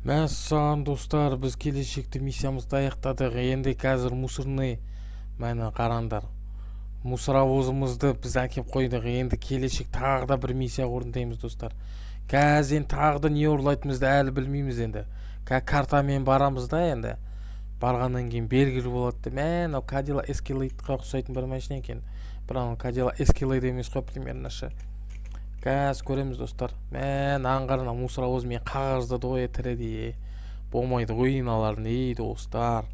Мәссаған, достар, біз келешекте миссиямызды аяқтадық. Енді қазір мусорный, міне, қараңдар, мусоровозымызды біз әкеп қойдық. Енді келешек тағы да бір миссия орындаймыз, достар. Қазір енді тағы да не ұрлайтынымызды әлі білмейміз енді. Қазір картамен барамыз да, енді барғаннан кейін белгілі болады. Мә, мынау Кадиллак Эскалейдқа ұқсайтын бір машина екен, бірақ анау Кадиллак Эскалейд емес қой примерно ше. Қазір көреміз, достар. Мә, мынаны қара, мына мусоровоз мені қағаздады ғой тірідей. Болмайды ғой мыналардың. Ей, достар,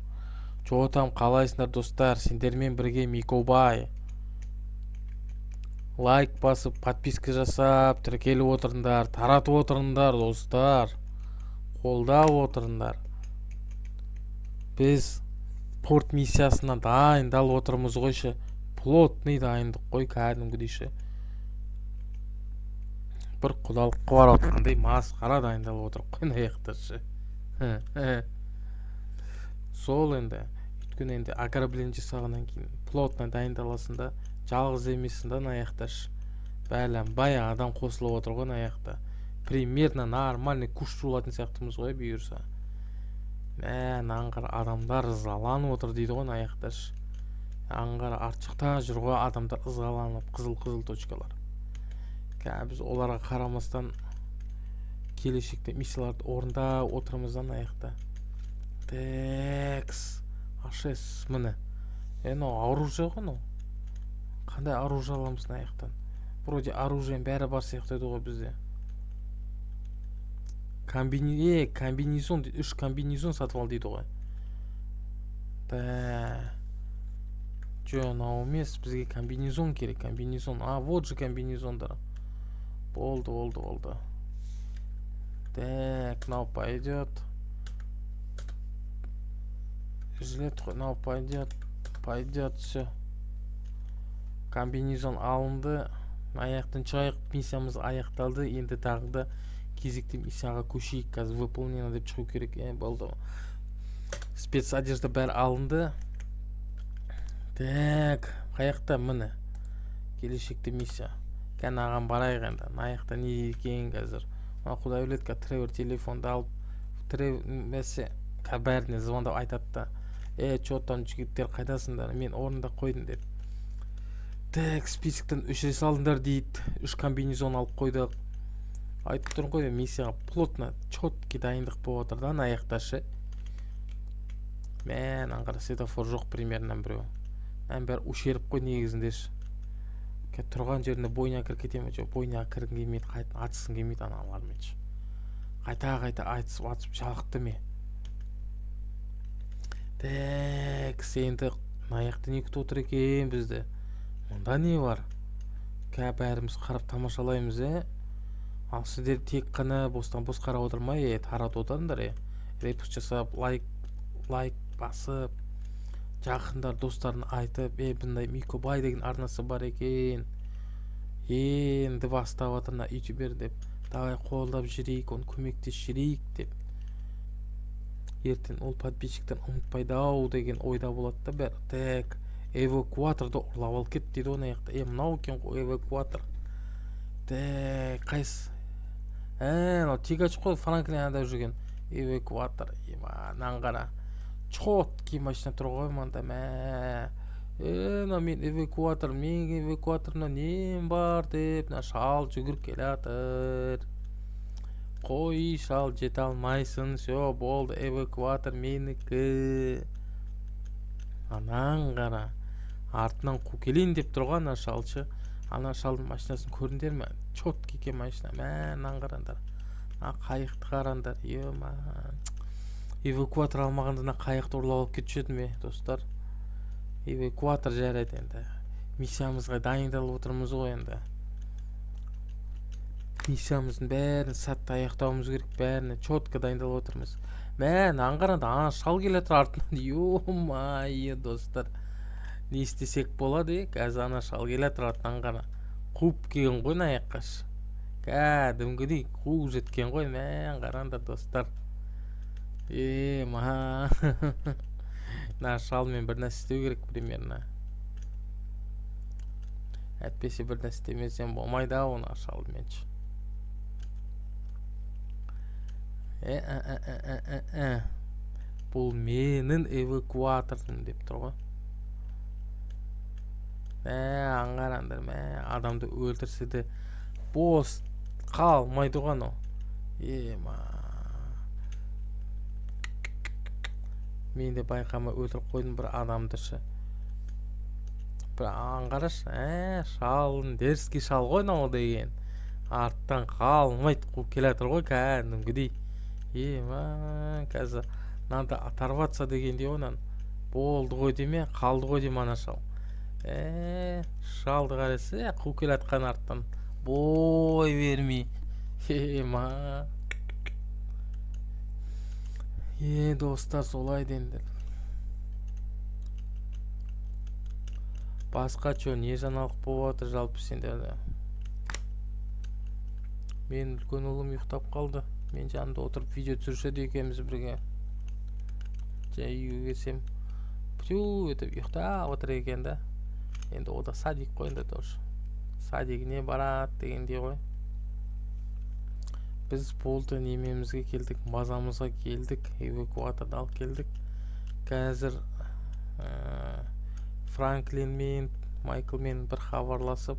че там, қалайсыңдар, достар? Сендермен бірге Микобай. Лайк басып, подписка жасап, тіркеліп отырыңдар, таратып отырыңдар, достар, қолдап отырыңдар. Біз порт миссиясына дайындалып отырмыз ғой ше, плотный дайындық қой кәдімгідей ше. Бір құдалыққа барып жатқандай масқара дайындалып отырық қой мына жақта ше. Сол енді, өйткені енді ограбление жасағаннан кейін плотно дайындаласың да, жалғыз емессің да мына жақта ше. Бәленбай адам қосылып отыр ғой мына жақта. Примерно нормальный күш болатын сияқтымыз ғой, бұйырса. Мә, мынаны қара, адамдар ызаланып отыр дейді ғой мына жақта ше. Аны қара, арт жақта жүр ғой адамдар ызаланып, қызыл қызыл точкалар. Қазір біз оларға қарамастан келешекте миссияларды орындап отырмыз да мына жақта. Такс, ашес, міне. Е, мынау оружие ғой мынау. Қандай оружие аламыз мына жақтан? Вроде оружиенің бәрі бар сияқты еді ғой бізде. Комбинезон дейді, үш комбинезон сатып ал дейді ғой. Да, жоқ, мынау емес, бізге комбинезон керек, комбинезон. А, вот же комбинезондар. Болды, болды, болды. Так, мынау пойдет. Жилет қой, мынау пойдет, пойдет. Все, комбинезон алынды. Аяқтан шығайық, миссиямыз аяқталды. Енді тағы да кезекті миссияға көшейік. Қазір «выполнено» деп шығу керек. Е, болды, спецодежда бәрі алынды. Так, қаяқта? Міне, келешекте миссия. Кәне, аған барайық енді. Мына жақта не екен қазір? Мына құдай біледі. Қазір Тревор телефонды алып, бәсе, бәріне звондап айтады да: «Е, че там, жігіттер, қайдасыңдар? Мен орындап қойдым», — деп. Так, списоктан өшіре салыңдар дейді. Үш комбинезон алып қойдық. Айтып тұрмын ғой, миссияға плотно, четкий дайындық болып жатыр да ана жақта ше. Мә, мынаны қара, светофор жоқ примерно біреу. Мынаның бәрі ущерб қой негізінде ше. Тұрған жерінде бойня кіріп кете ме? Жоқ, бойняға кіргім келмейді, қайта атысқым келмейді аналармен ше. Қайта қайта айтысып атысып жалықты ме. Так, енді мына жақта не күтіп отыр екен бізді? Мұнда не бар? Қазір бәріміз қарап тамашалаймыз. Е, ал сіздер тек қана бостан бос қарап отырмай, е, таратып отырыңдар, е, репост жасап, лайк басып, жақындар, достарына айтып: «Е, бұндай Микобай деген арнасы бар екен, енді бастап жатыр мына ютубер», — деп, «давай қолдап жіберейік оны, көмектесіп жіберейік», — деп. Ертең ол подписчиктер ұмытпайды ау деген ойда болады да бәрі. Так, эвакуаторды ұрлап алып кет дейді ғой мына жақта. Е, мынау екен ғой эвакуатор. Так, қайсы? Ә, мынау тягач қой, Франклин айдап жүрген эвакуатор. Мынаны қара, четкий машина тұр ғой мында. Мә, е, мынау мен эвакуатор, менің эвакуаторымда нем бар деп мына шал жүгіріп келе жатыр. Қой, шал, жете алмайсың. Все, болды, эвакуатор менікі. Анаң қара, артынан қуып келейін деп тұр ғой ана шалшы. Ана шалдың машинасын көрдіңдер ме? Четкий екен машина. Мә, мынаны қараңдар, мына қайықты қараңдар. Е, эвакуатор алмағанда мына қайықты ұрлап алып кетуші едім. Е, достар, эвакуатор жарайды, енді миссиямызға дайындалып отырмыз ғой. Енді миссиямыздың бәрін сәтті аяқтауымыз керек, бәріне четко дайындалып отырмыз. Мә, мынаны қараңдар, ана шал келе жатыр артынан. Ё-моё, достар, не істесек болады? Е, қазір ана шал келе жатыр артынан, қара, қуып келген ғой мына жаққа, кәдімгідей қуып жеткен ғой. Мә, қараңдар, достар. Е, ма, мына шалмен бір нәрсе істеу керек примерно, әйтпесе бір нәрсе істемесем болмайды ау мына шалмен. Э, бұл менің эвакуаторым деп тұр ғой. Мә, аңғараңдар, мә, адамды өлтірсе де бос қалмайды ғой анау. Ема. Мен де байқамай өлтіріп қойдым бір адамды шы. Бір аңғарашы, шалын, дерзкий шал ғой мынау деген. Арттан қалмайды қуып келе жатыр ғой кәдімгідей. Ема, қазір надо оторваться дегендей ғой мынаны. Болды ғой деме, қалды ғой деме ана шал. Шалды қараса, қуып келе жатқан арттан. Бой бермей. Ема. Достар, солай деңдер. Басқа чё, не жаңалық болып жатыр жалпы сендерде? Мен үлкен ұлым ұйықтап қалды. Мен жанында отырып видео түсіруші еді екеуміз бірге. Жай үйге келсем, пью етіп ұйықтап отыр екен да. Енді о да садик қой енді тоже. Садигіне барады дегендей ғой. Біз болды немемізге келдік, базамызға келдік, эвакуаторды алып келдік. Қазір Франклинмен, Майклмен бір хабарласып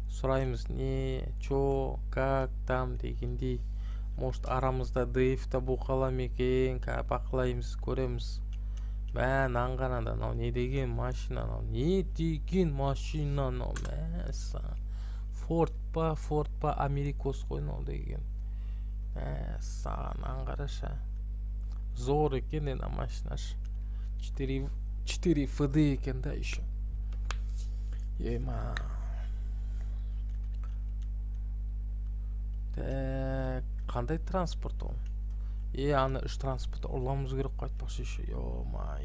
сұраймыз, не, чё, как там дегендей. Может, арамызда Дэйв та болып қала ма екен, бақылаймыз, көреміз. Мә, мынаны қараңдар, мынау не деген машина, мынау не деген машина, мынау, мәссаған. Форд па, Форд па, Америкос қой мынау деген. Мәссаған, мынаны қарашы. Зор екен енді машинасы. 4 ФД екен да еще. Ема. Так, қандай транспорт ол? Ана үш транспортты ұрлауымыз керек қой айтпақшы еще. Ё-моё.